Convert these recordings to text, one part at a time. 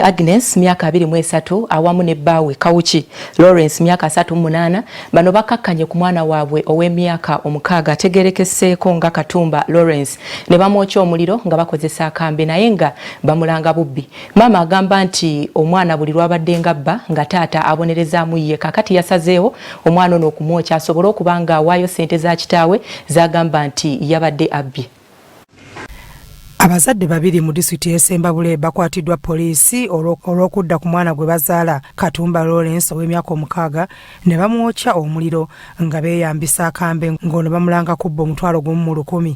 Agnes myaka 23 awamu ne bbaawe Kawuki Lawrence myaka 38 bano bakkakkanye ku mwana waabwe ow'emyaka 6 ategeerekeseeko nga Katumba Lawrence ne bamwokya omuliro nga bakozesa akambe naye nga bamulanga bubbi. Maama agamba nti omwana buli lw'abadde nga bba nga taata abonerezaamu ye kaakati yasazeewo omwana ono okumwokya asobole okuba nga awaayo ssente za kitaawe z'agamba nti yabadde abbye. Abazadde babiri mu disitulikiti y'e Ssembabule bakwatiddwa poliisi olw'okudda ku mwana gwe bazaala Katumba Lawrence ow'emyaka 6 ne bamwokya omuliro nga beeyambisa akambe ng'ono bamulanga kubba 10,000.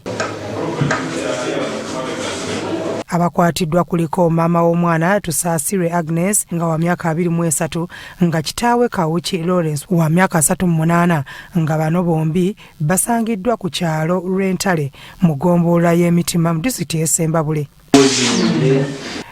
Abakwatiddwa kuliko maama w'omwana Tusaasirwe Agnes nga wa myaka 23 nga kitaawe Kawuki Lawrence wa myaka 38 nga bano bombi basangiddwa ku kyalo Lwentale mu ggombolola y'e Mitima mu disitulikiti y'e Ssembabule.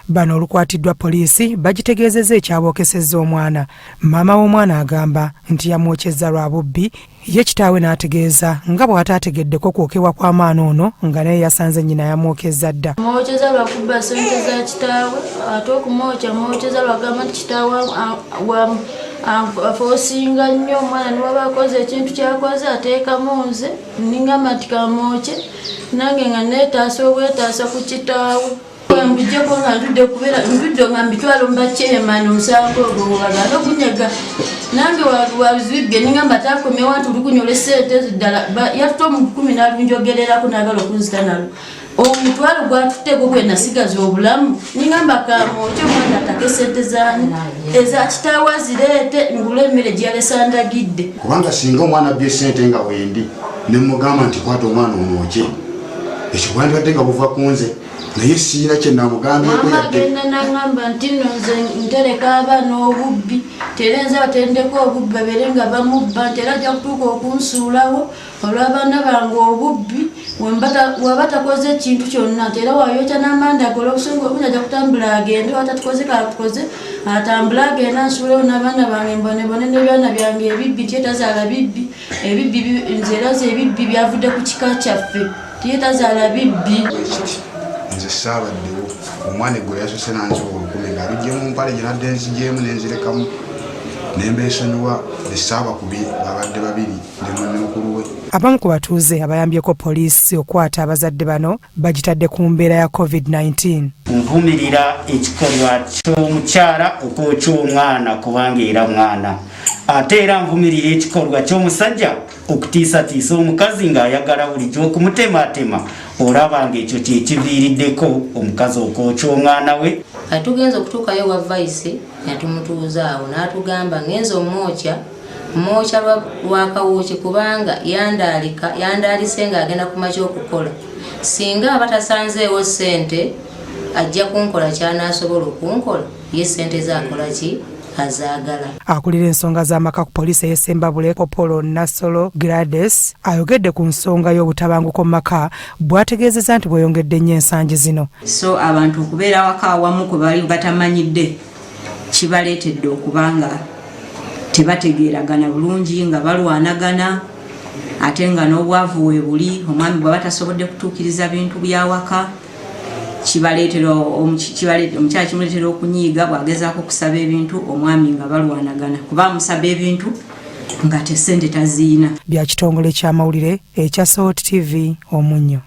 Bano olukwatiddwa poliisi bagitegeezezza ekyabookesezza omwana. Maama w'omwana agamba nti yamwokyezza lwa bubbi ye kitaawe n'ategeeza nga bw'ataategeddeko kwokebwa kwa mwana ono nga naye yasanze nnyina yamwokezza dda. Mwokyeza lwa kubba ssente za kitaawe ate okumwokya mwokyeza lwagamba nti kitaawe afoosinga nnyo omwana niwaba akoze ekintu kyakoze ateekamu nze ningamba nti kamwokye nange nga neetaasa obwetaasa ku kitaawe mbujjeko nga ndudde kubeera ndudde nga mbitwalo mubakyemani omusango ogwo webaganda okunyega nange wazibye ningamba takomyewo nti olukunyola esente ezo ddala yatuta omukumi nalunjogererako nagala okunzita nalwo omutwalo gwatutte gwo gwe nasigaza obulamu ningamba kamwokye omwana atake esente zani eza kitaawe azireete ngule emmere gyeyalesandagidde kubanga singa omwana abbye esente nga wendi nemugamba nti kwata omwana omwokye ekyo bwandibadde nga buva ku nze naye siina kye namugambyeko yadde. Agenda nangamba nti nno nze ntereka abaana obubbi tera nze batendeka obubbi babeere nga bamubba nti era ajja kutuuka okunsuulawo olw'abaana bange obubbi waba takoze ekintu kyonna nti era wayokya n'amanda akola obusungu obungi ajja kutambula agende watatukoze katukoze atambule agende ansuulewo n'abaana bange mbonebone n'ebyana byange ebibbi nti tazaala bibbi ebibbi nze era ze ebibbi byavudde ku kika kyaffe tiye tazaala bibbi. Nze saabaddewo omwana eggulo yasoose nanziwa 1000 ng'aluggyemu mpale gye nadde nzigyemu ne nzirekamu ne mbeesonyiwa ne saabakubi babadde babiri ne mukulu we. Abamu ku batuuze abayambyeko poliisi okukwata abazadde bano bagitadde ku mbeera ya COVID-19. Nvumirira ekikolwa ky'omukyala okwokya omwana kubanga era mwana ate era nvumirira ekikolwa ky'omusajja okutiisatiisa omukazi ng'ayagala bulijjo okumutematema olaba ng'ekyo kye kiviiriddeko omukazi okwokya omwana we. Kati tugenze okutuukayo wa vice netumutuuza awo n'atugamba ngenze omwokya mwokya lwa kawooki kubanga yandaalika yandaalise ng'agenda ku makya okukola singa aba tasanzeewo ssente ajja kunkola ky'anaasobola okunkola ye ssente ze akola ki azaagala. Akulira ensonga z'amaka ku poliisi ey'e Ssembabule Kopolo Nassolo Gladys ayogedde ku nsonga y'obutabanguko mu maka bw'ategeezezza nti bweyongedde nnyo ensangi zino. So abantu okubeera awaka awamu kwe bali batamanyidde kibaleetedde okuba nga tebategeeragana bulungi nga balwanagana ate nga n'obwavu weebuli omwami bw'aba tasobodde kutuukiriza bintu by'awaka kibaleetera omukyala kimuleetera okunyiiga bw'agezaako okusaba ebintu omwami nga balwanagana kuba amusaba ebintu nga te ssente taziina. Bya kitongole ky'amawulire ekya Salt TV Omunnyo.